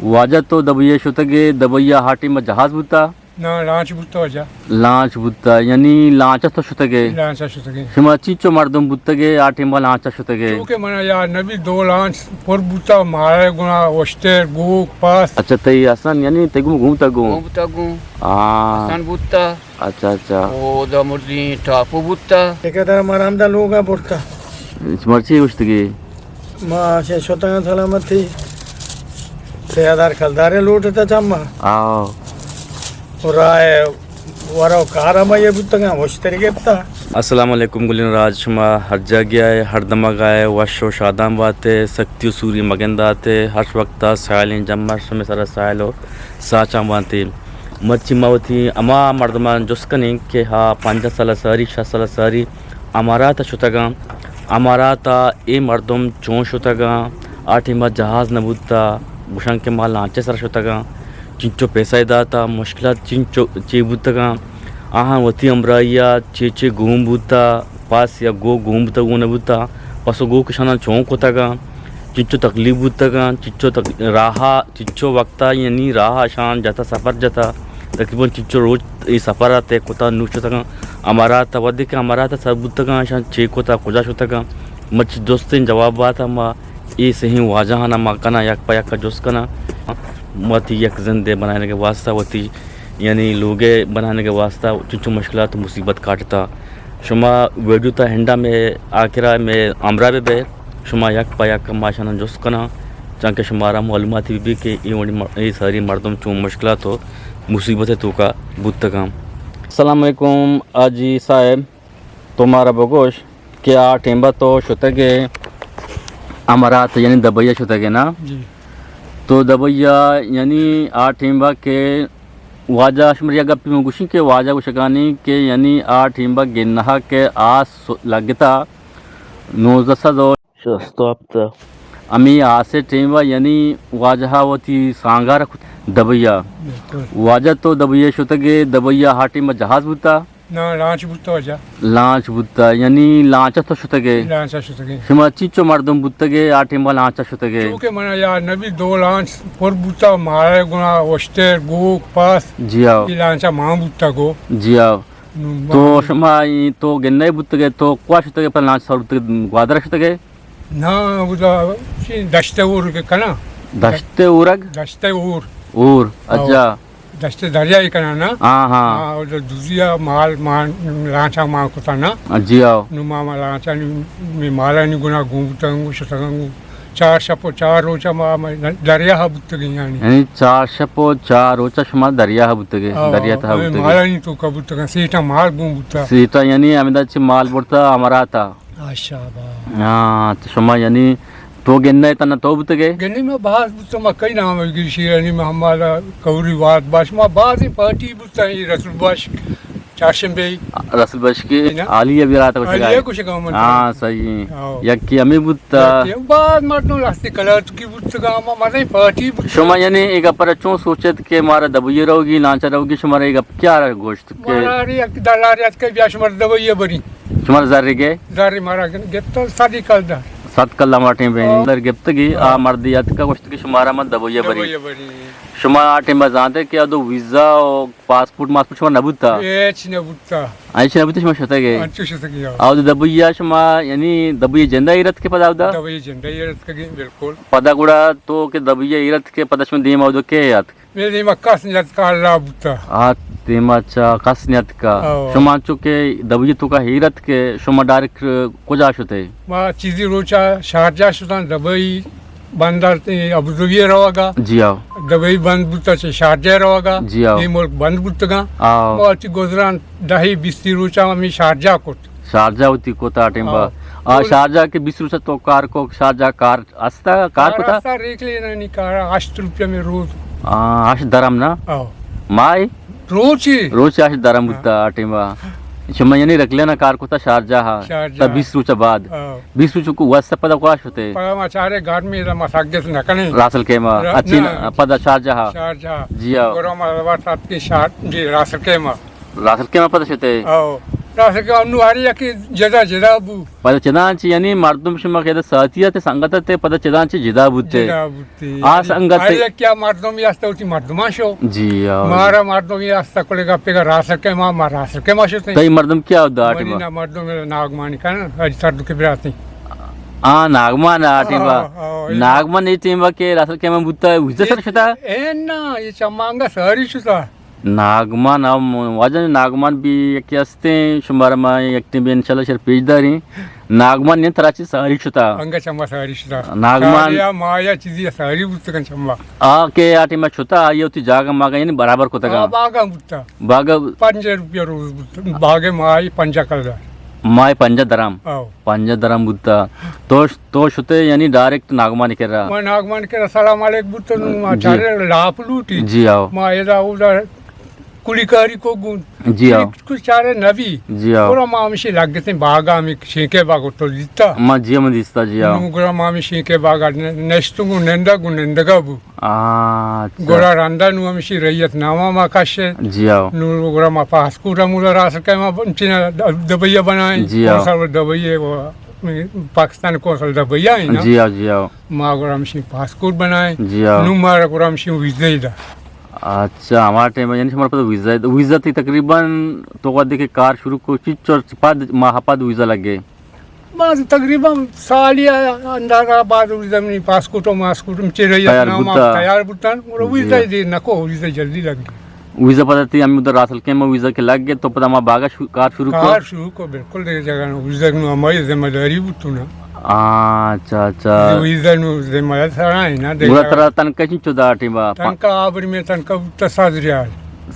واجہ تو دبئی ءَ شتگ ئے، دبئی ءَ آ ٹیم ءَ جہاز بوتا؟ نا، لانچ بوتا واجہ۔ لانچ بوتا، یعنی لانچ ءَ تو شتگ ئے؟ لانچ ءَ شتگ ئے۔ شما چینچو مردم بوتگ ئے آ ٹیم ءَ لانچ ءَ شتگ ئے؟ چونکہ من یاد نبی، دو لانچ پر بوتا، مارا گنا وشتر، گوک، پاس۔ اچھا، تئی حسن، یعنی تئی گوں گوں بوتا گوں؟ گوں بوتا گوں۔ ہاں۔ حسن بوتا۔ اچھا، اچھا۔ او دا مردین ٹاپو بوتا۔ ٹھیکیدار مارا ہمدا لوگا برتا۔ مرچی گوشتگی؟ ما چہ شتگاں سلامتی، سیادار کلدارے لوٹتا چما۔ آؤ۔ و راہ ورا و کارا ما یہ بوتگاں، وشتری گپتا۔ السلام علیکم گلین راج، شما ہر جاگہ ئے، ہر دمگا ئے، وش و شادان باتے، سختی و سوری مگنداتے، ہر وقتا سائلیں جمر شمے سرا سائل و ساچان بانتے۔ مرچی ما وتی ہما مردماں جست کنیں کہ ہا پنجاہ سال ساری، شست سال ساری امارات ءَ شتگاں۔ امارات ءَ اے مردم چون شتگاں؟ آ ٹیم ءَ جہاز نہ بوتا، گوشاں کہ ما لانچ ءِ سرا شتگاں۔ چنچو پیسہ ئے داتا، مشکلات چنچو چے بوتگاں؟ آہاں وتی ہمراہی ءَ چے چے گون بوتا، پاس یا گو گون بوتا، گون نہ بوتا، پس و گو کشاناں چون کتگاں؟ چنچو تکلیف بوتگاں، چنچو تک-، راہ ءَ، چنچو وقت ءَ، یعنی راہ ءَ اشان جتا، سفر جتا، تقریباً چنچو روچ اے سفر ءَ طے کتا، نوں شتگاں امارات ءَ۔ وھدے کہ امارات ءَ سر بوتگاں، اشان چے کتا، کجا شتگاں؟ مرچی جستیں جوابات ءَ ما اے سہیں واجہاناں ما کناں، یک پہ یک ءَ جست کناں۔ وتی یک زندے بنائینگ ءِ واسطہ، وتی یعنی لوگے بنائینگ ءِ واسطہ چنچو مشکلات و مصیبت کاٹتا۔ شما ویڈیو تا ہنڈا مئے آخرا مئے ہمراہ بہ بئے، شما یک پہ یک ما اشاناں جست کناں، چانکہ شمارا معلوماتی بہ بی کہ اے وڑی م-، اے ساری مردم چون مشکلات و مصیبت ءِ توکا بوتگاں۔ السلام علیکم حاجی صاحب، تو مارا بگوش کہ آ ٹیمبا تو شتگے امارات، یعنی دبئی ءَ شتگے نا؟ جی۔ تو دبئی ءَ یعنی آ ٹیمبا کہ واجہ، شمر یک گپے من گوشیں کہ واجہ گوشگانی کہ یعنی آ ٹیمبا گنہا کہ آس لگتا نوزدہ سد و شست و ہپت۔ ہمے آسے ٹیمبا یعنی واجہ وتی سانگار کت دبئی ءَ۔ بالکل۔ واجہ تو دبئی ءَ شتگے، دبئی ءَ آ ٹیمبا جہاز بوتا؟ نا، لانچ بوتا واجہ۔ لانچ بوتا، یعنی لانچ ءَ تو شتگے؟ لانچ ءَ شتگے۔ شما چیچو مردم بوتگے آ ٹیمبا لانچ ءَ شتگے؟ چونکہ من یاد نبی، دو لانچ پر بوتا، مارا گنا وشتر، گوک، پاس۔ جی ہاؤ۔ اے لانچ ءَ ما بوتا گو۔ جی ہاؤ۔ نوں تو ما شما ای تو گندئے بوتگے، تو کوا شتگے پر لانچ سوار بوتگے، گوادر شتگے؟ نا، اودا چی دشت اور کے کنا۔ دشت اورگ؟ دشت اور۔ اور، ہاں۔ اچھا۔ دشت دریا ای کنا نا؟ ہاں، ہاں۔ ہاں، اودا دوزیا مال مان، لانچا مان کتا نا۔ جی ہاؤ۔ نوں ما، ما لانچا نی، می مالا نی گنا گون بوتگن، گون شتگن، گون۔ چار شپ و چار روچا ما، ما دریا ہا بوتگیں یعنی۔ یعنی چار شپ و چار روچا شما دریا ہا بوتگے، ہاں، دریا تہا ہمیں بوتگے۔ مالا نی توکا بوتگن، سیٹا مال گون بوتا۔ سیٹا یعنی ہمیں دا چی مال برتا امارات ءَ۔ آ، شاباش۔ ہاں، تو شما یعنی تو گندئے تنا تو بوتگے؟ گندئے ما باز بوتم، ما کئی نام گری شیرانی محمد، کوری واد باش، ما باز پارٹی بوتن، اے رسول باش، چارشنبے۔ رسول باش کی نا؟ عالی ابھی رات کو عالی شگا۔ کو شگا من۔ ہاں، صحیح۔ ہاں۔ یکی ہمیں بوتا۔ یکی باز مردم لاستے کلاتکی بوتگا، ما مزن پارٹی بوت۔ شما یعنی ایک پر چون سوچت کہ مارا دبئی روگی، لانچا روگی، شمارا ایک کیا گوشت؟ کہ مارا ری یک دلاری ات کہ بیا شمار دبئی بری۔ شمار زر گے؟ زر مارا گپت صدی کلدار۔ صد کلدار ما ٹیم بینی۔ ہاں۔ در گپتگی، آ ہاں۔ مردی ات کہ گوشت کہ شمارا من دبئی بری۔ دبئی بری۔ شما آ ٹیم زانتے کہ ادو ویزا و پاسپورٹ ماسپورٹ شما نبوتا؟ ہیچ نبوتا۔ ہیچ نبوتا شما شتگے؟ انچو شتگی، ہاں۔ آ دبئی شما یعنی دبئی جندہ ایرت کے پدا اودا؟ دبئی جندہ ایرت کے، بالکل۔ پدا گڑا تو کہ دبئی ایرت کے پدا شما دیم اودا کے ات؟ مئے دیما کس نیاتکا، اللہ بوتا۔ آ دیما چا کس نیاتکا۔ او۔ شما چو کہ دبئی توکا ہیر اتکے، شما ڈائریکٹ کجا شتے؟ ما چیزی روچا شارجہ شتاں، دبئی بندر تے ابوظہبی روگا۔ جی ہاں۔ دبئی بند بوتا چہ شارجہ روگا۔ جی ہاں۔ اے ملک بند بوتگاں۔ آ۔ ما وتی گزران دہی بیستی روچا ہمیں شارجہ کت۔ شارجہ وتی کتا ٹیمبا۔ آ۔ آ، شارجہ کہ بیست روچا تو کار کو، شارجہ کار استا کار کار کتا؟ استا ریکلینانی کار، ہشت روپیہ میں روز۔ آ، ہشت درم نا؟ آؤ۔ مائی؟ روچی۔ روچی ہشت درم ہاں۔ بوتا آ ٹیما۔ شما یعنی ریکلینا کار کتا شارجہ ہا؟ شارجہ۔ تا بیست روچ بعد۔ آؤ۔ بیست روچ کو واسطہ پدا کواش ہوتے؟ پدا ما چارے گھر میں ما سگت نہ کنے۔ راسل کیما۔ را-، اچھی نہ۔ نا، پدا شارجہ ہا؟ شارجہ۔ جی آؤ۔ گرو ما واسطہ کی شار-، جی راسل کیما۔ راسل کیما پدا شتے؟ آؤ۔ راسکہ انو ہر یکے جدا جدا بو۔ پدا چداں چہ یعنی مردم شما کہ ساتھی ات، سنگت ات، پدا چداں چہ جدا بوتے۔ جدا بوتے۔ آ سنگت ہر یکے مردم یاستا وتی مردمان شو۔ جی، آ۔ مارا مردم یاستا کلے گپے گا راسکہ ما، ما راسکہ ما شتے۔ تئی مردم کیا دا منی ٹیما؟ نا مردم ناگمانی کن، اج سردو کے براتی۔ آ، ناگمان آ ٹیما۔ آ، آ، ناگمان ای ٹیما کہ راسکہ ما بوتا، وزا سر شتا؟ اے نا، یہ چمانگا ساری شتا۔ ناگمان، ہم واجہ ناگمان بھی یکی ہستیں، شمارا ما یک ٹیم انشاءاللہ شر پیش داریں۔ ناگمان نے ترا چی ساری شتا؟ انگا چما ساری شتا۔ ناگمان ساری یا مایا چیزی ساری بوتگن چما۔ آ کہ آ ٹیم شتا، آئی وتی جاگہ ماگہ یعنی برابر کتگا۔ آ، باگا بوتا۔ باگا پنجاہ روپیہ روز بوتا۔ باگے مائی پنجاہ کلدار۔ مائی پنجاہ درم۔ آؤ۔ پنجاہ درم بوتا۔ تو، تو شتے یعنی ڈائریکٹ ناگمان کرا؟ ما ناگمان کرا سلام علیک بوتا، نو ما جی۔ چارے لاپ لوٹی۔ جی آؤ۔ ما ادا اودا کلی کاری کو گون۔ جی آؤ۔ کچھ چارے نبی۔ جی آؤ۔ گڑا ما ہمشی لگتے باگا، ہمیں شینکے باگو تو دیتا۔ ما جی ہم دیستا، جی آؤ۔ نو گڑا ما ہمیں شینکے باگا ن-، نشتوں گو نندا گو نندگا بو۔ آ، اچھا۔ گڑا رندا نو ہمشی ریت نامہ ما کشے۔ جی آؤ۔ نو گڑا ما پاسپورٹ ہم اودا راسکہ ما چینا دبئی بنائیں۔ جی آؤ۔ کونسل دبئی و پاکستان کونسل دبئی آئی نا۔ جی آؤ، جی آؤ۔ ما گڑا ہمشی پاسپورٹ بنائیں۔ جی آؤ۔ نو مارا گڑا ہمشی ویزا ہی دا۔ اچھا، ہمارا ٹائم یعنی ہمارے پاس ویزا ہے۔ ویزا تھی تقریباً تو وقت دیکھے کار شروع کو چچ اور پد ماہ پد ویزا لگے۔ باز تقریباً سالی اندازہ بعد ویزا منی پاسپورٹ و ماسپورٹ ہم چہ رہی تیار نام بوتا۔ تیار بوتن، اور جی۔ ویزا دیر نہ کو، ویزا جلدی لگ گئی۔ ویزا پتہ تھی ہمیں ادھر راسل کے میں ویزا کے لگ گئے تو پتہ ہمارا باغا شو-، کار شروع کو۔ کار شروع کو، بالکل دیکھ جگہ نا۔ ویزا نو ہماری ذمہ داری بوتو نا۔ آ، اچھا، اچھا۔ ویزا نو ذمہ داری سارا ہے نا، دیکھ گڑا جگہ۔ ترا تنکا چنچو دا ٹیما؟ تنکا آبر میں تنکا بوتا ساز ریال۔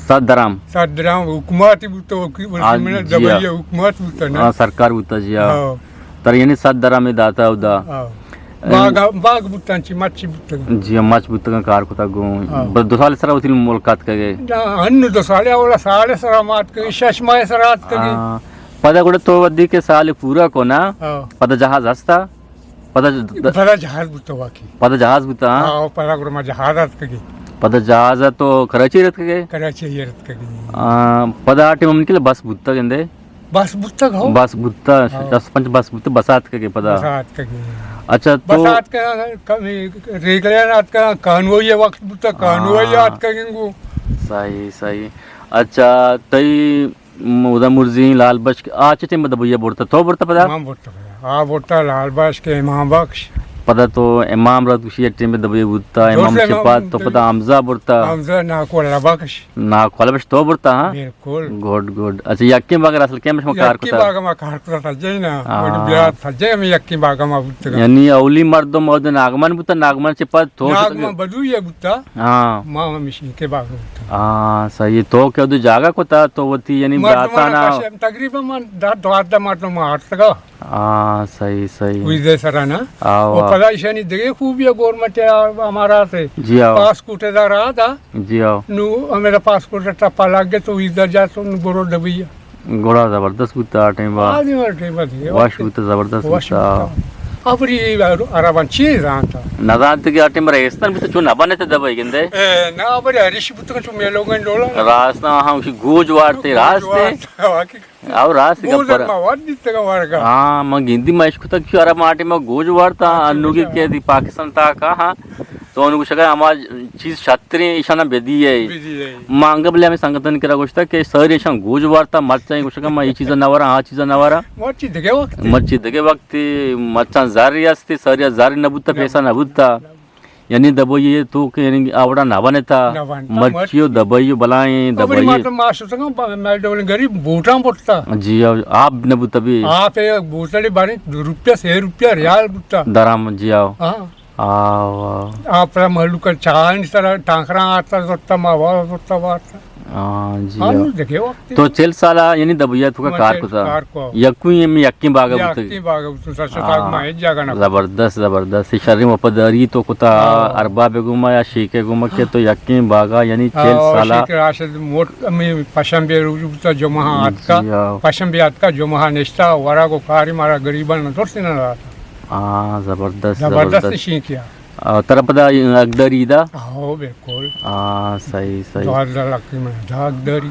صد درم۔ صد درم حکومتی بوتا، وکیل آ، من جی دبئی ہاں۔ حکومت بوتا نا۔ ہاں، سرکار بوتا جی ہاں۔ ہاں۔ تر یعنی صد درم داتا اودا۔ ہاں۔ اے، باغ، باغ بوتن چی مچی بوتگن۔ جی ہاں، مچ بوتگن کار کتا گون۔ ہاں۔ بس دو سال سرا وتی ملک آتکگے۔ نا، ہنو دو سال، اولا سال سرا مات کگے، شش ماہ سرا آتکگے۔ ہاں۔ پدا گڑا تو ودی کے سال پورا کو نا، ہاں۔ پدا جہاز ہستا؟ پدا ج-، پدا جہاز بوتا واقعی۔ پدا جہاز بوتا، ہاں؟ ہاں، پدا گڑا ما جہاز آتکگے۔ پدا جہاز تو کراچی رتکگے؟ کراچی رتکگے۔ آ، پدا آ ٹیم ہم نکلے بس بوتا گندے؟ بس بوتگ ہو۔ بس بوتا، ہاں۔ دس پنچ بس بوتا، بس آتکگے پدا۔ بس آتکگے۔ اچھا، تو بس آتکگے، کمی ریگلر آتکگے، کانوئی وقت بوتا، کانوئی ہاں۔ آتکگے گو۔ صحیح، صحیح۔ اچھا، تئی م-، ادا مرزی، لال بخش، آ چہ ٹیم دبئی برتا؟ تو برتا پدا؟ من برتا پدا۔ آ برتا لال بخش کے امام بخش۔ پدا تو امام رات گوشی ٹیم دبئی بوتا، امام دوسرے چپات، تو پدا حمزہ برتا۔ حمزہ ناکو اللہ بخش۔ ناکو اللہ بخش تو برتا، ہاں؟ بالکل۔ گڈ، گڈ۔ اچھا، یکیں باغ راسل کیمپ شما کار یکیں کتا؟ باغ ما کار کتا سجے نا۔ ہاں۔ ولی بیا سجے ہم یکیں باغ ما بوتگا۔ یعنی اولی مردم اود ناگمان بوتا، ناگمان چپات تو ناگمان بدو یہ بوتا۔ ہاں۔ ما ہمیشہ کے باغ بوتا۔ ہاں، صحیح۔ تو کہ دو جاگہ کتا تو وتی یعنی مردمانا براتانا کشم، تقریباً من دہ دوازدہ مردم آرتگا۔ ہاں، صحیح، صحیح۔ ویزے سرا نا۔ آو، او آو۔ پدا ایشانی دگے خوبی ہے گورنمنٹ ہے ہمارا سے۔ جی آو۔ پاسپورٹ دا رہا تھا۔ جی آو۔ نو ہمیں پاسپورٹ ٹپا لگ گئے تو ویزا جا تو نو برو دبئی۔ گڑا زبردست بوتا آ ٹائم با۔ آ ٹائم با دگہ وش بوتا، زبردست وش بوتا۔ بوتا۔ ابری عربان چی زانتا؟ نہ زانتے کہ آ ٹائم با ریگستان بوتا، چون نہ بنے تے دبئی گندے۔ اے، نہ ابری ہریش بوتا چون میلو گن ڈولا۔ راست، ہاں، اسی گوج وارتے، گوج راست ہے۔ وارتا، واقعی۔ او راست گوج گپ پر۔ ما وارت دیتگا ورگا۔ ہاں، من گندی ما اشکتا کہ عرب آ ٹائم با گوج وارتا، اچھا، انوگی اچھا۔ کہ دی پاکستان تا کا، ہاں۔ تو انو گوشگا ہما چیز شتریں ایشانا بدی ہے۔ بدی ہے۔ ما انگا بلے ہمیں سنگتن کرا گوشتا کہ سر ایشان گوج وارتا مرچاں گوشگا ما ای چیزا نہ وراں، آ چیزا نہ وراں۔ مرچی دگہ وقت۔ مرچی دگہ وقت، مرچاں زر ہستی، سر یا زر نہ بوتا، نہ پیسہ نہ بوتا۔ یعنی دبئی تو کہ یعنی آوڑا نہ بنتا۔ نہ بنتا۔ مرچی و دبئی و بلائیں دبئی۔ مردم معاش سنگا میں ڈول غریب بوٹاں بوٹتا۔ جی، آپ نہ بوتا بھی۔ آپ بوتڑے بارے دو روپیہ، سے روپیہ ریال بوتا۔ درام، جی آو۔ ہاں۔ آو، آو۔ آ پرا مہلوک چاہانی سرا ٹانکراں آتا، زرتا، ما وا زرتا وارتا۔ ہاں، جی، ہاں، آو۔ نو دگہ وقت۔ تو چل سالا یعنی دبئی تو کا ما کار چل کتا؟ کار کو۔ یکویں ہم یکیں باغا بوتگ؟ یکیں باغا بوتگ، سر شتاگ ہاں۔ ما ہیچ جاگہ نہ۔ زبردست، زبردست۔ شریں وفاداری تو کتا ہاں۔ ارباب گوما یا شیخ گوما کہ تو یکیں باغا یعنی ہاں، چل سالا۔ شیخ راشد موٹ ہمیں پشنبے روز بوتا، جمعہ آتکا۔ جی، ہاں۔ پشنبے آتکا، جمعہ نشتا، ورا کو کاری مارا غریبان درست نہ داتا۔ ہاں، زبردست، زبردست زبردست۔ شینکیا۔ آ، ترا پدا اگداری دا؟ ہاں، بالکل۔ ہاں، صحیح، صحیح۔ دوازدہ لاکھ من دا اگداری۔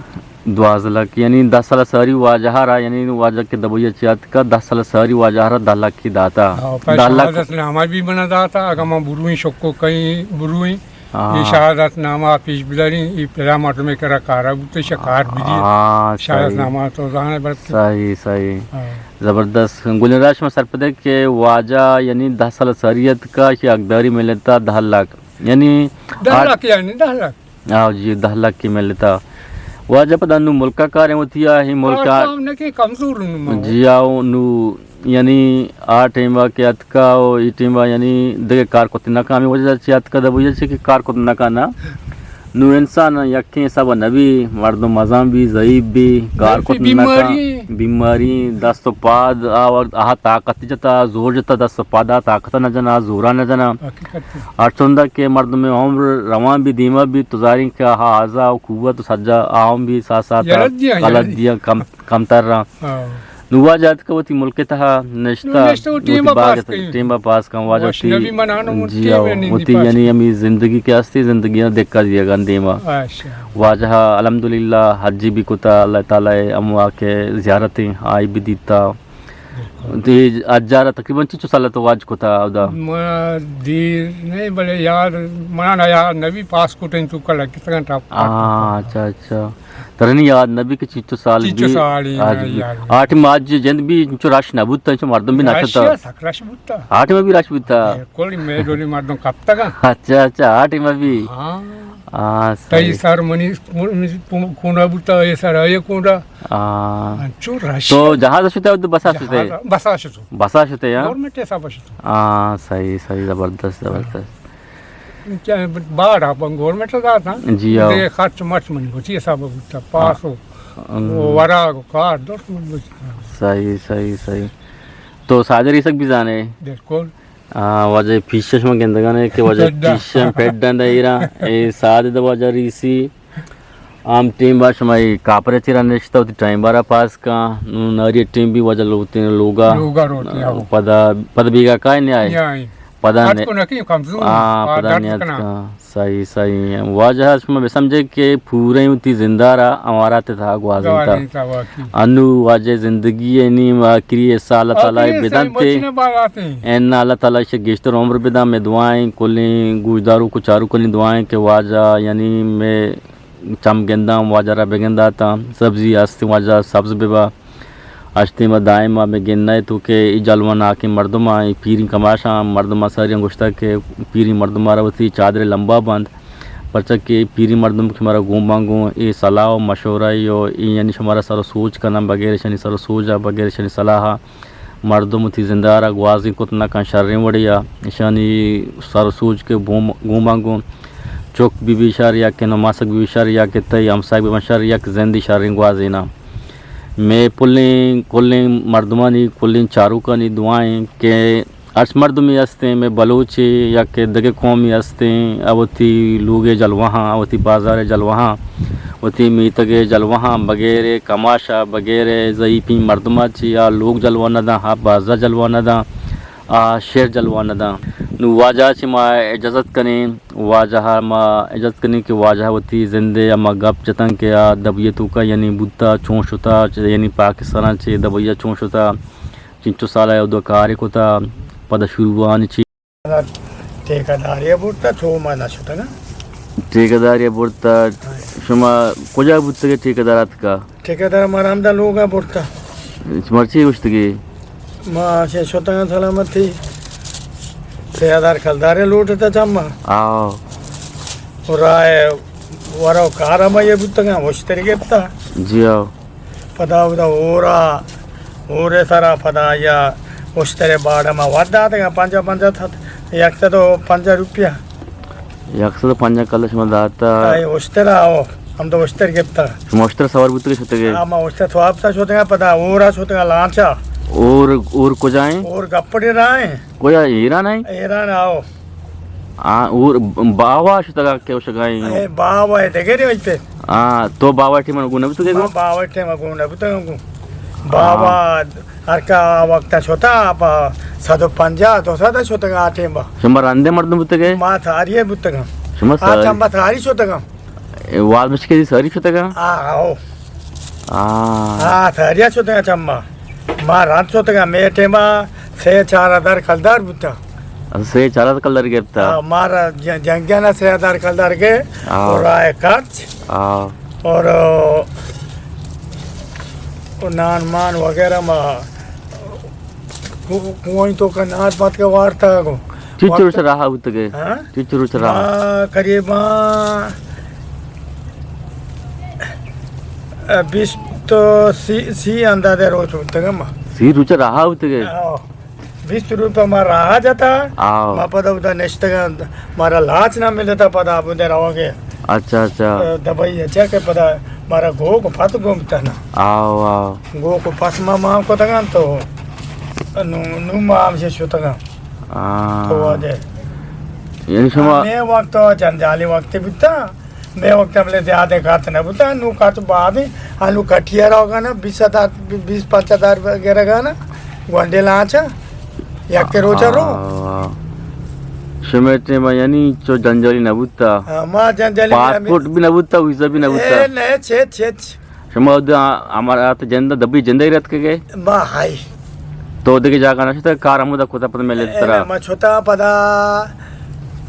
دوازدہ لکھ، یعنی دہ سال ساری واجہ را، یعنی واجہ کہ دبئی چی اتکا، دہ سال ساری واجہ را دہ لکھ کی داتا۔ ہاں، پہ دہ لکھ۔ شہادت نامہ بھی منا داتا، اگا ما بروئیں شکو کہیں بروئیں، ہاں۔ یہ شہادت نامہ پیش بداریں، یہ پدا مردم کرا کارا بوتے، شکار بھی دیے۔ ہاں، شہادت صحیح۔ نامہ تو زانے بلکہ۔ صحیح، صحیح۔ ہاں۔ زبردست۔ گلیں راج شما سرپدے کہ واجہ یعنی دہ سال ساری اتکا، شی حقداری ملتا دہ لکھ۔ یعنی دہ آٹھ لکھ یعنی دہ لکھ۔ آ، جی، دہ لکھ کی ملتا۔ واجہ پدا نو ملکا کاریں ہوتی آ، ہی ملکا۔ کار کام نہ کہ کمزور نو ما۔ جی، آؤ، نو، یعنی، آ ٹیما کہ اتکا، او، ای ٹیما، یعنی، دگہ کار کت نہ کامی وجہ چی اتکا، دبئی چی کہ کار کت نہ کانا۔ نو انسان یکیں حساب نبی، مردم مزان بھی، ضعیف بھی، کار کت نہ کا، بیماری۔ بیماری، دست و پاد، آ وقت، آ طاقت جتا، زور جتا، دست و پادا طاقت نہ جنا، زورا نہ جنا۔ حقیقت۔ ہر چندا کہ مردم عمر روان بھی دیما بھی تو ظاہریں کہ ہا آزا و قوت و سجا آہم بھی ساتھ ساتھ یلہ دیاں، غلط یلہ دیاں۔ دیاں کم، کم تر رہا۔ ہاں۔ نو واجہ اتکا وتی ملک تہا نشتا، نو نشتا و وتی ٹیم باغ پاس تہا، کن۔ ٹیم پاس کن واجہ۔ وش وتی، نبی منانو من جی ٹیم آؤ، نندی وتی پاس۔ یعنی ہمی زندگی کہ ہستی، زندگی نا دکا دیگا دیما۔ اچھا۔ واجہ الحمدللہ حجی بھی کتا، اللہ تعالی اموا کہ زیارتیں آئی بھی دیتا۔ بالکل۔ تی اجارہ تقریباً چنچو سال تو واج کتا اودا؟ ما دیر نہیں، بلے یاد، منا نہ یاد نبی، پاسپورٹ انچو کا لگتا ٹاپ۔ ہاں، اچھا، اچھا۔ ترنی یاد نبی کہ چنچو سال چنچو بھی؟ سال ہی آج نہ بھی۔ یاد۔ آٹھ ماہ آج جند بھی چنچو رش نہ بوتا، چنچو مردم بھی نہ رش شتا۔ یا سک رش بوتا۔ آٹھ ماہ بھی رش بوتا۔ بالکل، میں ڈولی مردم کپتا کا۔ اچھا، اچھا، آٹھ ماہ بھی۔ ہاں۔ ہاں، تئی صحیح۔ سر منی، منی کونڈا بوتا، یہ سر آئیے کونڈا۔ ہاں۔ انچو رش۔ تو جہاز شتا تو بسا شتے؟ جہاز، بسا شتو۔ بسا شتے، ہاں؟ گورنمنٹ حساب شتو۔ ہاں، صحیح، صحیح، زبردست، زبردست۔ چہ باڑ ءَ گورنمنٹ ءَ دات، ہاں؟ جی، ہاں۔ دے خرچ مرچ منی گوشتی حساب بوتا، پاس و، ہم۔ و وراگ و کار درست من گوشتی۔ صحیح، صحیح، صحیح۔ تو ساجر ایسک بھی زانے؟ بالکل۔ آ، واجہ پیشش من گندگانے کہ واجہ پڈا۔ پیشن پڈن دا ایرا، اے ساد دا واجہ ریسی۔ آم ٹیم با شما اے کاپر چیرا نشتا ہوتی ٹائم بارا پاس کا، نو ناری ٹیم بھی واجہ لوتے لوگا۔ لوگا روتے، ہاں۔ پدا، پدا بیگا کائے نہیں آئے؟ نہیں آئے۔ پدا نے، کو نکی کمزور، ہاں، آ، پدا درد نیاد کنا۔ کا۔ صحیح، صحیح۔ واجہ شما بسمجھے کہ پورے ہوتی زندہ را ہمارا تے تھا گوازن تا۔ گوازن تا واقعی۔ انو واجہ زندگی ہے نیم آخری ہے، سال اللہ تعالی آخری ہے، بدن صحیح تے۔ مچ نہ باغاتے۔ ان اللہ تعالی شے گیشتر عمر بدن، میں دعائیں کلیں گوشدارو کو چارو کلیں دعائیں کہ واجہ یعنی میں چم گنداں، واجہ را بگنداتاں، سبزی ہستیں واجہ سبز ببا۔ اشتیں ما دائم ما بگندائے تو کہ ای جلوہ ناکیں مردماں، ای پیریں کماشاں مردماں ساریاں گوشتا کہ پیریں مردماں را وتی چادر لمبا بند، پرچا کہ پیریں مردم کہ مارا گون باں گون اے صلاح و مشورہ و اے یعنی شمارا سر و سوچ کناں، بغیر اشانی سر و سوج ءَ، بغیر اشانی صلاح ءَ مردم وتی زندہ را گوازی کت نہ کن شریں وڑے ءَ۔ اشانی سر و سوج کہ بوم-، گون باں گون چک بی بی شر یا کہ نماسک بی بی شر یا کہ تئی ہمساگ بی بن شر، یک زندی شریں گوازیناں۔ مئے پلیں، کلیں مردمانی، کلیں چاروکانی دعائیں کہ ہرچ مردمے ہستیں، مئے بلوچے یا کہ دگہ قومے ہستیں، آ وتی لوگے جلوہاں، آ وتی بازارے جلوہاں، وتی میتگے جلوہاں، بغیر کماشا، بغیر ضعیفیں مردما چی آ لوگ جلوہ نہ داں، آ بازار جلوہ نہ داں، آ شہر جلوہ نہ داں۔ نوں واجہ چی ما اجازت کنیں، واجہ ما اجازت کنیں کہ واجہ وتی زندے ہما گپ جتن کہ آ دبئی توکا یعنی بوتا، چون شتا، چہ یعنی پاکستان چہ دبئی چون شتا۔ چنچو سال ءَ اود ءَ کارے کتا، پدا شروعانی چی؟ ٹھیکیداری ءَ برتا، چو ما نہ شتگاں۔ ٹھیکیداری ءَ برتا، ہاں۔ شما کجا بوتگے ٹھیکیدار اتکا؟ ٹھیکیدار مارا ہمدا لوگا برتا۔ مرچی گوشتگے؟ ما چہ شتگاں سلامتی، سے ہزار کلدارے لوٹتا چما۔ آؤ۔ اور آئے ورو کارا ما یہ بوتگاں، اشتر گپتا۔ جی آؤ۔ پدا اودا ہورا، ہورے سرا پدا یا اشترے باڑا ما وت داتگا، پنجاہ، پنجاہ، یک سد و پنجاہ روپیہ۔ یک سد و پنجاہ کلدار شما داتا؟ آئے اشترا، او، ہم تو اشتر گپتا۔ شما اشتر سوار بوتگے شتگے؟ ہاں، ما اشتر سوار بوتا شتگا، پدا ہورا شتگا لانچا۔ اور، اور کجائیں؟ اور گپڑے رائیں۔ کجا ایران ہیں؟ ایران آؤ۔ آ، اور باوا شتگا کہ شگائیں؟ اے باوا دگرے ہوتے۔ آ، تو باوا ٹیم گون نہ بوتگے ما گو؟ باوا ٹیم گون نہ بوتگا گو۔ باوا ہر کا وقت شتا، با صد و پنجاہ، دو سد شتگا آ ٹیم با۔ شما رندے مردم بوتگے؟ ما تھاری بوتگا۔ شما آ ساری؟ ٹیم با تھاری شتگا۔ اے وال مشکے دی ساری شتگا؟ آ، آؤ۔ ہاں۔ ہاں، تھریا شتگاں چما۔ ما رند شتگاں، مے ٹیما سے چار ہزار کلدار بوتا۔ اچھا، سے چار ہزار کلدار گپتا۔ ہاں، مارا ج-، جنگیانا سے ہزار کلدار گے، ہاں۔ اور رائے خرچ۔ ہاں۔ اور، اور نان مان وغیرہ ما کو-، کوئی تو کا نات پات کے وارتا گو۔ چچو روچ راہ بوتگے؟ ہاں؟ چچو روچ راہ؟ ما قریباً، ء، بیست تو سی، سی اندازہ روچ بوتگے ما۔ سی روچ راہ بوتگے؟ ہاں۔ بیست روپے ما راہ جتا۔ آؤ۔ ما پدا ادا نشتگاں، مارا لاچ نہ ملتا پدا ابو دے روگے۔ اچھا، اچھا۔ ء، دبئی اچھا کہ پدا مارا گوک پت گمتا نا۔ آؤ، آؤ۔ گوک پس ما مان کتگاں تو نو، نو ما ہمشہ شتگاں۔ آ۔ تو واجہ۔ یعنی شما مے وقت جنجالی وقت بیتا، مے وقت ہملے زیادہ کات نہ بوتا، نو کات بعد، انو کٹیا روگا نا، بیس ہزار، بیس پانچ ہزار گرگا نا، گونڈے لانچا، یک روچا رو۔ آ۔ شمے ٹیما یعنی چو جنجالی نہ بوتا؟ ہاں، ما جنجالی نہ بوتا۔ پاسپورٹ بھی نہ بوتا، ویزا بھی نہ بوتا؟ اے، نہ، چھ، چھ، چھ۔ شما اود ہمارا تو جند، دبئی جندے رت کے گئے؟ ما ہائی۔ تو دگہ جاگہ نہ شتا، کار ہمودا کتا پتہ ملے اے، ترا؟ ما چھتا پدا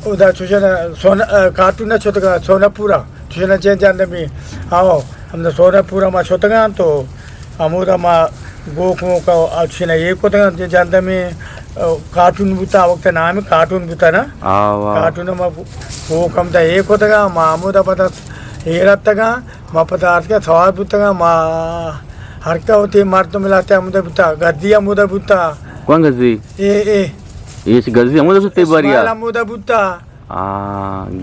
ادا چوشن سونا، کارٹون نہ چھتگا، سونا پورا۔ چوشن چین جان دمی۔ آؤ، ہم سونا پورا ما چھتگا تو ہمودا ما گوک موکا، اچھے نہ یہ کتگا جان دمی، کارٹون بوتا، وقت نام کارٹون بوتا نا۔ آؤ، آؤ۔ کارٹون ما گوک ہم دا یہ کتگا، ما ہمودا پدا یہ رتگا۔ ما پدا آتکا سوار بوتگاں، ما ہر کا ہوتی مردم لاتے ہمودا بوتا، گدی ہمودا بوتا۔ کون گزی؟ اے، اے۔ ایش گزی ہمودا بوتا تئی باریا؟ اسماعیل ہمودا بوتا۔ آ،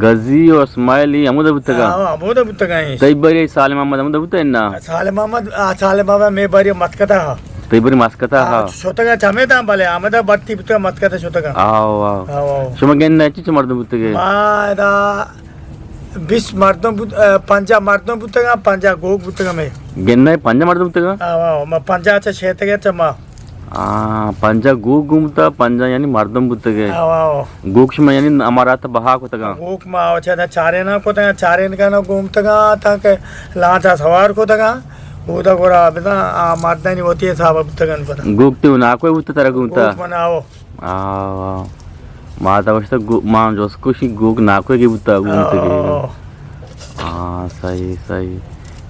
گزی و اسماعیل ای ہمودا بوتگا؟ آ، ہمودا بوتگا ایش۔ تئی باریا سالم محمد ہمودا بوتا انا؟ سالم محمد، آ، سالم محمد مے باریا مسکتا ہا۔ تئی باری مسکتا ہا؟ آ، شتگا چمے داں بلے، آمدا بڑتی بوتگا مسکتا شتگا۔ آو، آو۔ آو، آو۔ شما گندہ چی چی مردم بوتگے؟ ما ادا بیست مردم بوت، ء، پنجاہ مردم بوتگاں، پنجاہ گوک بوتگاں مئے۔ گندئے پنجاہ مردم بوتگاں؟ آو، آو، ما پنجاہ چہ شیتگ ات ما۔ آ، پنجاہ گوک گون بوتا، پنجاہ یعنی مردم بوتگے۔ آو، آو۔ گوک شما یعنی امارات بہا کتگاں؟ گوک ما آو چہ چاریناں کتگاں، چارینگانا گون بوتگاں، تانکہ لانچا سوار کتگاں، اودا گورا بزاں آ مردانی وتی حساب بوتگاں پدا۔ گوک تو ناکوئے بوتا ترا گون بوتا؟ گوک من آو۔ آ، ما تا گوشتا گو-، ما جست کشی گوک ناکوئے بوتا گون تگے۔ آ۔ آ، صحیح، صحیح۔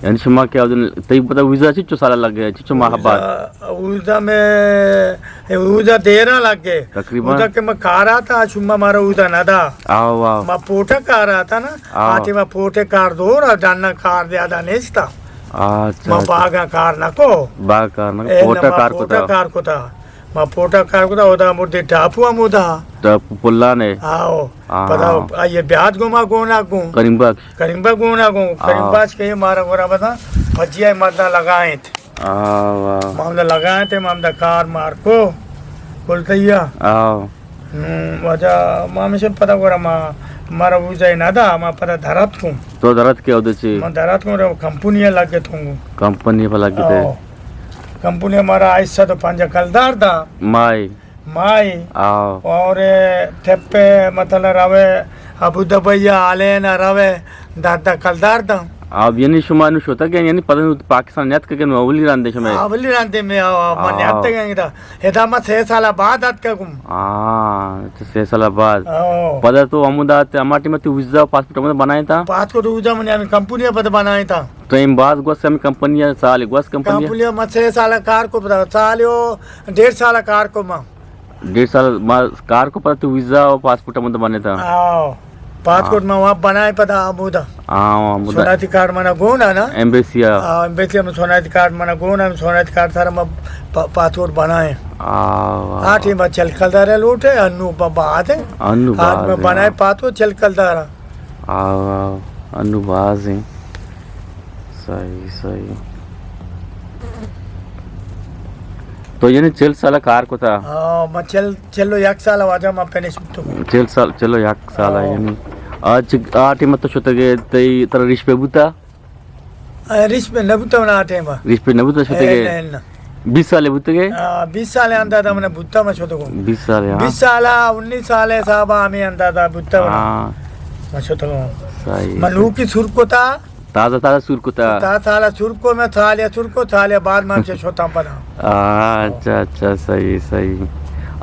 یعنی شما کہ اودن تئی پتا ویزا چچو سالا لگے، چچو ماہ بعد؟ ویزا، ویزا میں، ویزا دیرا لگے۔ تقریباً؟ ویزا کہ میں کار آتا، شما مارا ویزا نہ دا۔ آو، آو۔ ما پورٹا کار آتا نا، آو۔ آتی ما پورٹے کار دور، ڈنا کار زیادہ نیستا۔ اچھا، ما اچھا۔ باغا کار نہ کو۔ باغ کار نہ کو، اے پورٹا نہ، ما کار پورٹا کتا۔ کار کتا۔ ما پورٹا کار کتا، اودا مردے ٹاپو ہم اودا۔ ٹاپو پلانے؟ آو۔ آ۔ پدا آئیے بیاد گو ما گونا گو۔ کریم بخش؟ کریم بخش گونا گو۔ آ۔ کریم بخش کہ مارا گورا بتا، پجیا مردہ لگائیں۔ آو، آو۔ ما ہمدا لگائیں تے، ما ہمدا کار مار کو۔ کل تیا۔ آو۔ نوں، واجہ، ما ہمیشہ پدا گورا ما، مارا ویزا نہ دا، ما پدا درات کو۔ تو درات کے اودے چی؟ ما درات کو، کمپنی لگے تو۔ کمپنی پر لگے تے؟ آو۔ کمپنی مارا آئی سد و پنجاہ کلدار دا۔ مائی؟ مائی۔ آو۔ اور ٹھپے مطلب روے ابو دبئی آلین روے دہ دہ کلدار دا۔ آو، یعنی شما نو شوتا کہ یعنی پتہ نو پاکستان نیت کہ نو اولی راندے شما؟ اولی راندے میں آو، آو، من آو۔ نیت کہ دا۔ ادا ما سے سال بعد اتکا گم۔ ہاں، تو سے سال بعد۔ آو۔ پدا تو ہمودا تے ہما ٹائم تو ویزا پاسپورٹ ہمودا بنائے تا؟ پاسپورٹ ویزا من ہمیں کمپنی پتہ بنائے تا۔ ٹائم بعد گوس ہمیں کمپنی سال گوس کمپنی؟ کمپنی ما سے سال کار کو پدا، سال یو ڈیڑھ سال کار کو ما۔ ڈیڑھ سال ما کار کو پدا تو ویزا و پاسپورٹ ہمودا بنے تا؟ آو۔ پاسپورٹ ہاں۔ ما وہاں بنائے پدا ہمودا۔ ہاں، ہمودا۔ شناختی کارڈ منا گونا نا؟ ایمبیسی آ۔ آ، ایمبیسی ہم شناختی کارڈ منا گونا، ہم شناختی کارڈ سارا ما پا-، پاسپورٹ بنائے۔ آ، واہ، آ واہ۔ ٹیم چل کلدار لوٹے، انو با-، بعد ہے۔ انو آج بعد میں ہے، بنائے ہاں۔ پاسپورٹ چل کلدار۔ آ، واہ، انو باز ہیں۔ صحیح، صحیح۔ تو یعنی چل سال کار کتا؟ ہاں، ما چل، چل و یک سال واجہ ما فنش بوتو۔ چل سال، چل و یک سال ہاں۔ یعنی۔ آج آ ٹیم تو شتگے تئی ترا ریش پہ بوتا؟ آ، ریش پہ نہ بوتا من آ ٹیم۔ ریش پہ نہ بوتا شتگے؟ اے، نہ، نہ۔ بیس سال بوتگے؟ آ، بیس سال اندازہ من بوتا ما شتگو۔ بیس سال، ہاں۔ بیس سال، انیس سال صاحب ہمیں اندازہ بوتا من۔ ہاں۔ ما شتگو۔ صحیح، من صحیح۔ نوکی سر کتا۔ تازہ تازہ سور کتا۔ تا سالا سور کو، میں سالے سور کو، سالے بعد من چہ شتاں پدا۔ آ، اچھا، اچھا، صحیح، صحیح۔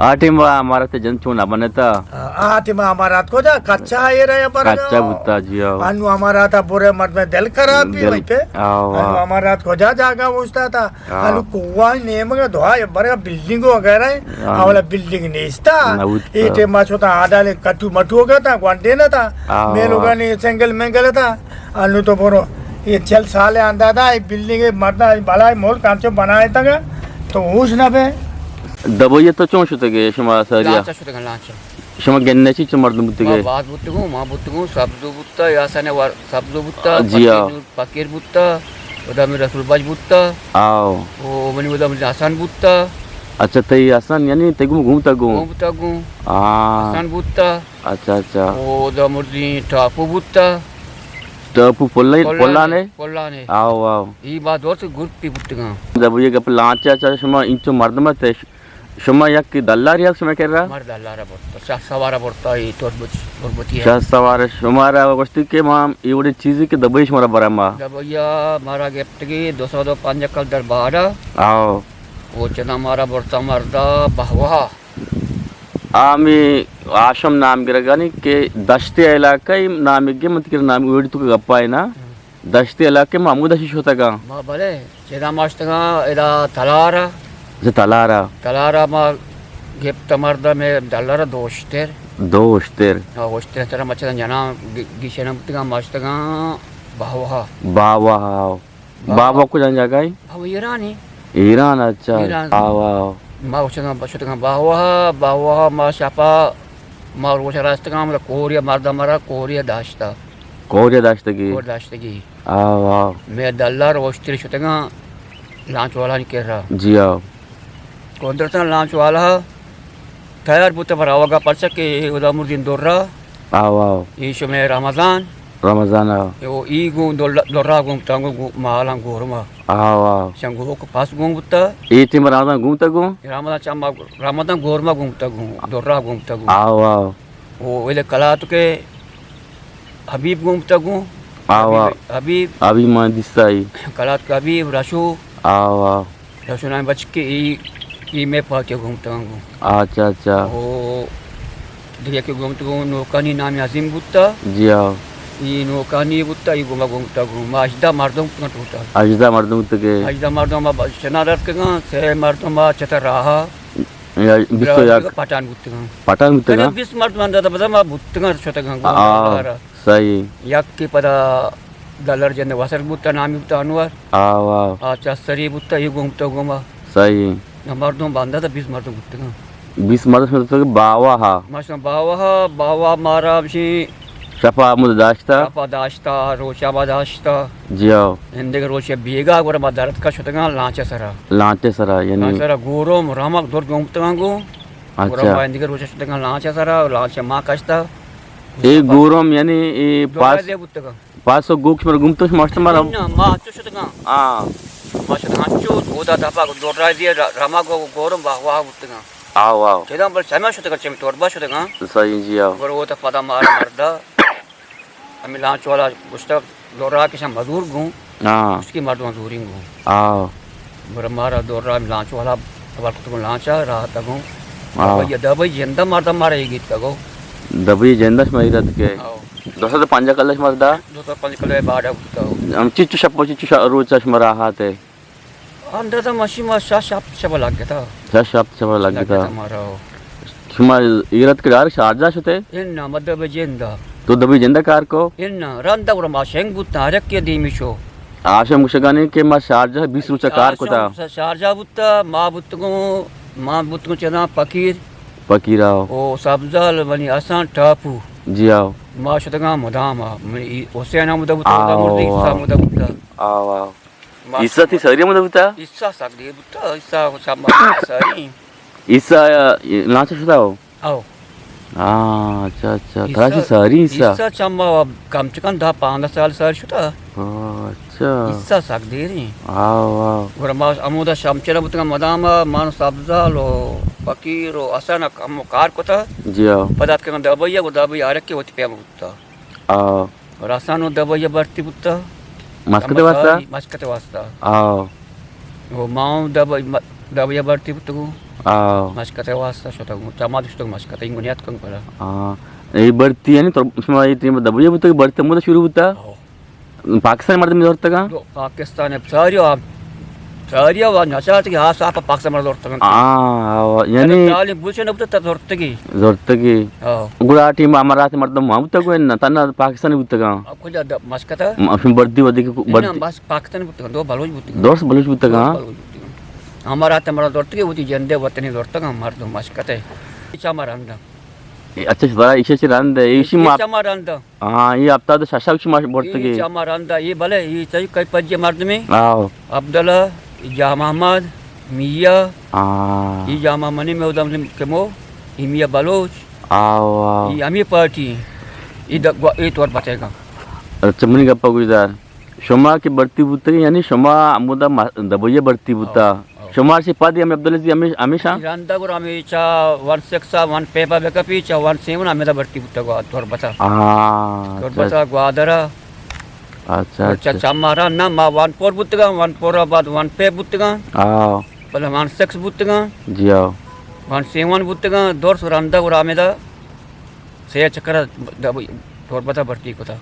آ ٹیم وا ہمارا تے جن چون نہ بنتا۔ آ، آ ٹیم ہمارا کجا کچا اے رہے برا۔ کچا بوتا جی، آؤ۔ انو ہمارا تا برے مرد میں دل خراب بھی دل، وہی پہ۔ آؤ، انو آؤ۔ ہمارا کجا جاگا اوشتا تا۔ ہاں۔ انو کوہ نیمگ دعا برا بلڈنگ وغیرہ ہے۔ ہاں۔ اولا بلڈنگ نیستا۔ نہ بوتا۔ اے ٹیم ما شتا آڈا لے کٹو مٹو گتا، گوانڈے نہ تا۔ ہاں۔ میلوگانی سنگل منگل تا۔ انو تو برو، اے چل سال اندازہ اے بلڈنگ، اے مردہ، اے بلاہیں ملک انچو بنائے تگا، تو ہوش نہ بے۔ دبئی تو چون شتگے شما ساریا؟ لانچا شتگا، لانچا۔ شما گندے چی چی مردم بوتگے؟ ما باز بوتگوں، ما بوتگوں، سبزو بوتا، یاسن ور-، سبزو بوتا، جی ہاں۔ پکیر نور، پکیر بوتا، ادا من رسول بج بوتا۔ آؤ۔ او منی ادا من حسن بوتا۔ اچھا، تئی حسن یعنی تئی گوں گوں تا گوں؟ گوں بوتا گوں۔ ہاں۔ حسن بوتا۔ اچھا، اچھا۔ او دا مردیں ٹاپو بوتا۔ ٹاپو پلے-، پلانے، پلانے؟ پلانے۔ آؤ، آؤ۔ ای با دوست گروپی بوتگاں۔ جب یہ گپ لانچا چا شما انچو مردم تے ش-، شما یک دلاری ہست شما کرا؟ مر دلارا برتا، شاہ سوارا برتا، ای تربت-، تربتی ہے۔ شاہ سوار شمارا گوشتی کہ ما ای وڑی چیزی کہ دبئی شمارا برا ما۔ دبئی مارا گپتگی دو سو دو پنجاہ کل در باڑا۔ آؤ۔ او چدا مارا برتا مردا بہوا۔ آ ہمے ہاشم نام گرگانی کہ دشتے علاقہ ء نام گے، من تکر نام ویڈی تو گپا ہے نا، دشتے علاقہ ما ہمود اشی شتگاں۔ ما بلے، چدا ما شتگاں ادا تلارا۔ جی تلارا۔ تلارا ما گپت مردم دلارا دوشتر۔ دوشتر۔ ہاں، اوشتر ترا ما چدا جناں گی-، گیشن بوتگاں، ما شتگاں باوہا۔ باوہا۔ بابا کجا جاگہ ہے؟ بابا ایران ہے۔ ایران، اچھا۔ ایران۔ آو، آو۔ ما شتگاں، شتگاں باوا، باوا ما شپا، ما روچ راستگاں، مطلب، کوریا مردم مرا، کوریا داشتا۔ کوریا داشتگی؟ کور داشتگی۔ آو، آو۔ میں دلار اوشتری شتگاں، لانچ والانی کرا۔ جی، آو۔ قدرتاں لانچ والا تیار بوت بر آوگا، پرچا کہ ادا مردین درا۔ آو، آو۔ ای شمے رمضان۔ رمضان، آو۔ او ای گوں دل-، درا گوں تانگو گوں مالاں گورما۔ آو، آو۔ شنگوک پاس گوں بوتا۔ ای ٹیم رمضان گوں تا گوں؟ رمضان چما، رمضان گورما گوں تا گوں، درا گوں تا گوں۔ آو، آو۔ او ویلے کلات کے حبیب گوں تا گوں۔ آو، آو۔ حبیب، حبیب۔ حبیب ما دیستا ای۔ کلات کے حبیب رشو۔ آو، آو۔ رشونانی بچکے ای، ای مئے پاکے گومتگاں گوں۔ اچھا، اچھا۔ او دگہ کہ گومتگوں نوکانی نامی عظیم بوتا۔ جی ہاں۔ ای نوکانی بوتا، ای گوما گومتا گوں۔ ما ہژدہ مردم بوتگاں ٹوٹل۔ ہژدہ مردم بوتگے۔ ہژدہ مردم ما ب-، چنا رتکگاں، سے مردم ما چتر راہا یا بیست و یک۔ پٹان بوتگاں۔ پٹان بوتگاں؟ بیست مردم اندازہ بزاں ما بوتگاں شتگاں گوں آ۔ صحیح۔ یکے پدا دلر جند وسر بوتا، نامی بوتا انور۔ آو، آو۔ آ چہ سری بوتا، یہ گومتا گوما۔ صحیح۔ نہ مردم باندا تا بیست مردم بوتگاں۔ بیست مردم شما تو باوا ہا۔ ما شما باوا ہا، باوا مارا بشی۔ شپا مد داشتا؟ شپا داشتا، روچا با داشتا۔ جی آو۔ ہندگہ روچے بیگا گورا ما درد کا شتگاں لانچ سرا۔ لانچ سرا، یعنی؟ لانچ سرا گورم، رمک دور گومتگاں گو۔ اچھا۔ گورا ما ہندگہ روچا شتگاں لانچ سرا، لانچ ما کشتا۔ اے گورم یعنی اے دو پاس؟ دے بوتگاں۔ پاس و گوک شمار گومتو شما اشت مارا؟ نہ، ما چو شتگاں۔ ہاں۔ ما شتگاں چو، اودا دپا دو رای دیے، ر-، رما گو-، گورم واہ واہ بوتگاں۔ آو، آو۔ چداں بل چمے شتگاں، چمی توربا شتگاں۔ صحیح جی، آو۔ گڑا اودا پدا مارا مردا، ہمیں لانچ والا گوشتا، دو را کشاں مزور گوں۔ ہاں۔ اس کی مردم مزوریں گوں۔ آو۔ گڑا مارا دو را لانچ والا حوال کتگوں لانچا راہ تگوں۔ آو۔ دبئی، دبئی جندا مردم مارا ایگیت تگو۔ دبئی جندا شما ایرت کے؟ آو۔ دو سد پنجاہ کلش مردا؟ دو سد پنجاہ کلش باڑا بوتا ہو۔ ہم چچو شپ، چچو شپ، روچا شما راہ آتے؟ اندازہ ماشی ما شش ہپت شپ لگتا۔ شش ہپت شپ لگتا۔ لگتا مارا ہو۔ شما ایرت کے ڈائریکٹ شارجہ شتے؟ انا، ما دبئی جندا۔ تو دبئی جندا کار کو؟ انا، رندا گڑا ما شنگ بوتا، ہر یکے دیمی شو۔ آشم گوشگانی کہ ما شارجہ بیست روچا کار کتا۔ شارجہ بوتا، ما بوتگوں، ما بوتگوں چداں پکیر۔ پکیر آو۔ او سبزال منی حسن ٹاپو۔ جی آو۔ ما شتگاں مدام آ، منی حسین ہم بوتا، بوتا آو، مردی، آو۔ حسام بوتا، بوتا۔ آو، آو۔ ما عیسیٰ تی ساری ہم بوتا؟ عیسیٰ سک دیر بوتا، عیسیٰ ساری۔ عیسیٰ لانچ شتا ہو؟ آو۔ ہاں، اچھا، اچھا۔ ترا چی ساری عیسیٰ؟ عیسیٰ چما کم چہ کم دہ پانزدہ سال ساری شتا۔ ہاں، اچھا۔ عیسیٰ سک دیریں۔ آو، آو۔ گڑا ما ہمودا شمچرا بوتگاں مدام، من سبزال و فقیر و حسن ہمو کار کتا۔ جی آو۔ پدا اتکگاں دبئی، گڑا دبئی ہر یکے وتی پیم بوتا۔ آو۔ رسن و دبئی بھرتی بوتا۔ مسکت ءِ واسطہ؟ مسکت ءِ واسطہ۔ آؤ۔ او ما ہم دب-، دبئی ءَ بھرتی بوتگوں۔ آؤ۔ مسکت ءِ واسطہ شتگوں۔ چما دشتگ مسکت ءَ، اینگو نیاتکگ پدا۔ آؤ۔ اے بھرتی یعنی تو شما اے ٹیم دبئی ءَ بوتگ، بھرتی ہمودا شروع بوتا؟ آؤ۔ پاکستانی مردم زرتگاں؟ دو پاکستان ساری آ-، ساری آ نچارتگی، ہاں، صاف پاکستان مردم زرتگاں۔ آؤ، آؤ، یعنی تعلیم بوچے نہ بوتا تا زرتگی۔ زرتگی۔ آؤ۔ گڑا ٹیم امارات مردم ہم بوتگ نہ، تنا پاکستانی بوتگاں۔ کجا د-، مسکت ءَ؟ م-، افین بردی ودی کہ نہ، بردی۔ بس پاکستان بوتگاں، دو بلوچ بوتگاں۔ درست بلوچ بوتگاں۔ دو بلوچ بوتگاں۔ ہمارا تمہارا زرتگی، وتی جندے وطنی زرتگاں، مردم مسکت ءَ۔ چا مرندا۔ اے، اچھا، سارا ایشی چی رند ہے، ایشی اے ما چا مرندا۔ ہاں، اے ہفتاد و شش ءَ شما برتگی۔ اے چا مرندا، اے بلے، اے چاہیے کئی پجے مردمے۔ آؤ۔ عبداللہ، اے جاہ محمد، میاں۔ ہاں۔ اے جاہ محمد نے میں ادم کہ مو، اے میاں بلوچ۔ آؤ، آؤ۔ اے ہمیں پارٹی، اے د-، گوا-، اے طور بتائے گا۔ اچھا، منی گپا گوشدار۔ شما کہ بھرتی بوتگی، یعنی شما ہمودا م-، دبئی ءَ بھرتی بوتا۔ آؤ، آؤ۔ شما چہ پد ہمے عبدالعزیز ہمیش-، ہمیشاں؟ رندا گڑا ہمے چا ون سکس ءَ، ون فائیو ءَ بکپی، چا ون سیون ءَ ہمیدا بھرتی بوتگ، تربت ءَ۔ ہاں، تربت ءَ، اچھا۔ گوادر ءَ۔ اچھا، چا، اچھا۔ چا مارا نہ، ما ون فور بوتگاں، ون فور ءَ بعد ون فائیو بوتگاں۔ ہاں۔ بلے ون سکس بوتگاں۔ جی ہاؤ۔ ون سیون بوتگاں، درست رندا گڑا ہمیدا سے چکر ءَ دبئی تربت ءَ بھرتی کتا۔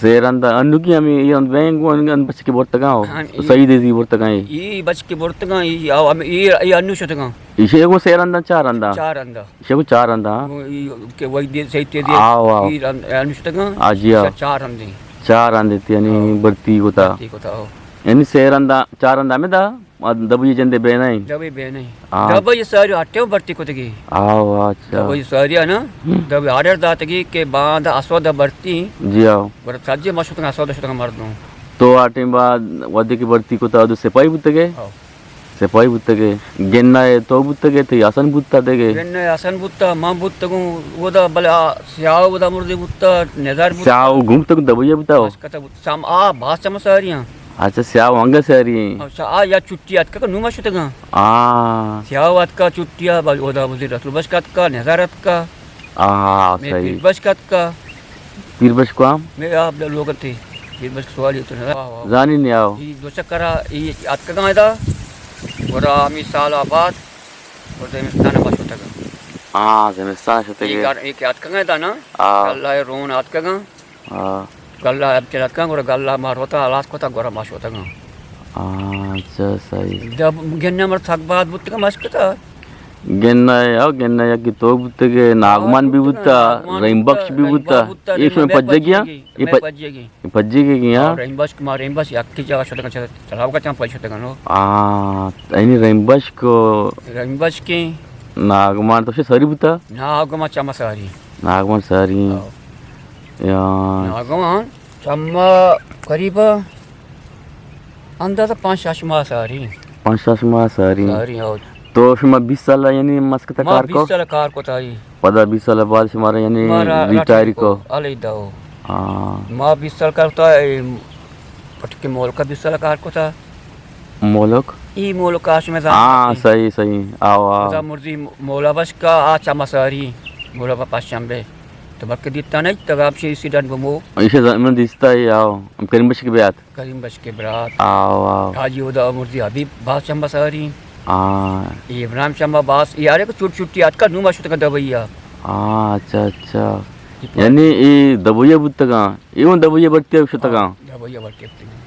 سے رندا، انوگی ہمیں اے رند بینگ، انوگی ہم بچکے برتگاں، ہاں، اے سعید ازی برتگاں، اے۔ اے بچکے برتگاں، اے، آؤ، ہمیں اے، اے انو شتگاں۔ ایشی کو سے رندا، چار رندا؟ چار رندا۔ ایشی کو چار رندا، ہاں۔ اے کہ وہی دے، سعید تے دے، آؤ، آؤ۔ اے رند، انو شتگاں، آ، جی، آؤ۔ ایشی چار رندے۔ چار رندے تی، یعنی ہاں۔ بھرتی کتا۔ بھرتی کتا، ہاں۔ یعنی سے رندا، چار رندا ہمیں دا، آ، دبئی جندے بے نہیں۔ دبئی بے نہیں۔ آ۔ دبئی ساری ہٹے بھرتی کتگی۔ آؤ، اچھا۔ دبئی ساری ہے نا، ہم۔ دبئی آرڈر داتگی کہ باند اسود بھرتی۔ جی آؤ۔ گڑا سجے ما شتگاں، اسود شتگاں مردم۔ تو آ ٹائم بعد وہدے کہ بھرتی کتا، تو سپاہی بوتگے؟ آؤ۔ سپاہی بوتگے۔ گنہ تو بوتگے، تئی حسن بوتا دگے؟ گنہ حسن بوتا، من بوتگوں، اودا بلے آ سیاہ اودا مردے بوتا، نظر بوتا۔ سیاہ گم تک دبئی بوتا ہو؟ بس کتا بوتا، سام آ باز چم ساری ہیں۔ اچھا، سیاہ انگا ساری ہیں۔ اچھا، آ یا چھٹی اتکا کہ نو ما شتگاں۔ آ۔ سیاہ اتکا چھٹی آ، بل اودا مزید رسول بخش اتکا، نظر اتکا۔ آ، میں صحیح۔ پیر بخش اتکا۔ پیر بخش کو ہم؟ میں آپ لوگ تھے۔ پیر بخش سوالی تو نہ۔ واہ، واہ۔ زانی نہیں آؤ۔ یہ دو چکر آ، یہ اتکا گا دا۔ اور ہمیں سال آباد، اور زمستان ما شتگاں۔ آ، زمستان شتگے۔ یہ گار، یہ کہ اتکا گا دا نا؟ آ۔ اللہ رون اتکا گا۔ ہاں۔ گلہ اب چلت کن، گڑا گلہ ما روتا، ہلاس کتا، گڑا ما شوتگاں۔ ہاں، اچھا، صحیح۔ دب گنہ مر سک بات بوتگا مسکتا۔ گنہ، او گنہ یکی تو بوتگے، ناگمان بھی بوتا، ناگمان رحیم بخش بھی بوتا۔ رحیم بخش بوتا، یہ شمئے پجے گیا؟ یہ پجے گی۔ یہ پجے گی گیا؟ ہاں، رحیم بخش، ما رحیم بخش یکی جگہ شوتگاں، چلاو کا چم پائی شوتگاں نو۔ ہاں، اینی رحیم بخش کو۔ رحیم بخش کی؟ ناگمان تو سے ساری بوتا؟ ناگمان چم ساری۔ ناگمان ساری۔ ہاں۔ یا۔ ناگمان چما قریب اندازہ پانچ شش ماہ ساری۔ پانچ شش ماہ ساری۔ ساری، ہاں۔ تو شما بیست سال یعنی مسکت ما کار کو؟ بیست سال کار کو تائی۔ پدا بیست سال بعد شمارا یعنی مارا ریٹائر کو؟ علیحدہ ہو۔ ہاں۔ ما بیست سال کار تا، اے، پٹکے مولکا بیست سال کار کو تا۔ مولک؟ ای مولک آش میں زان ہاں، آتی۔ صحیح، صحیح۔ آو، آو۔ خدا مرضی مولا بخش کا آ چما ساری، مولا با پاس چمبے۔ تو بلکہ دیتا نہیں، تگاب سے ایکسیڈنٹ بمو۔ ایسے ز-، من دیستا ہی، آو۔ ہم کریم بخش کے بیات۔ کریم بخش کے برات۔ آو، آو۔ حاجی ادا مرضی حبیب باس چمبا ساری۔ ہاں۔ یہ ابراہیم چمبا باس، یہ آرے کو چھوٹ چھوٹی آتکا نو ما شتگا دبئی آ۔ ہاں، اچھا، اچھا۔ یہ پر- یعنی یہ دبئی بوتگا، یہ دبئی برتی شتگا۔ ہاں، دبئی برتی شتگا۔